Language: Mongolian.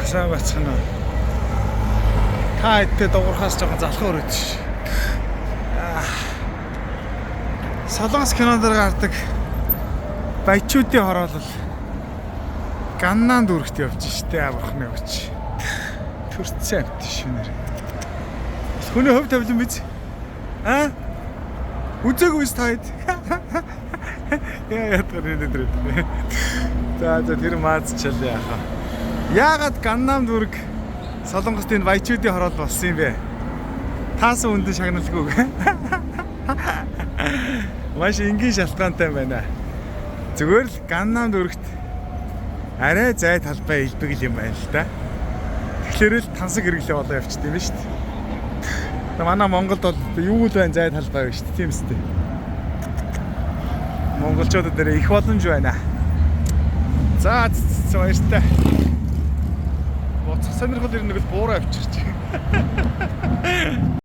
Сайн байцгаана уу? Та хэдтэй дуурхаас жоохон залхуу өрөөд ш. Солонгос кинон дээр гардаг баячуудын хороолол Ганнан дүүрэгт явж штэ, бурхны хүч. Төрцөн амт шүнэр. Хүний хөв тавилан биз? Аа? Үзээгүй биз та хэд? Яа ятгаар энэ дээр. За за, тэр маазчаал яаха. Яагаад Ганнам дүүрэг Солонгост энэ баячуудын хороол болсон юм бэ? Таасан үндэн шагналгүй. Маш энгийн шалтгаантай байна. Зүгээр л Ганнам дүүрэгт арай зай талбай элбэг л юм байна л да. Тэгэхээр л тансаг хэрэглээ болоо явчихд юм шүү дээ. Манай Монголд бол юу л байна, зай талбай байна шүү дээ. Тийм үстэй. Монголчуудад нэр их боломж байна. За баяртай. Буцах сонирхол ер нь нэг л буураа авчирч.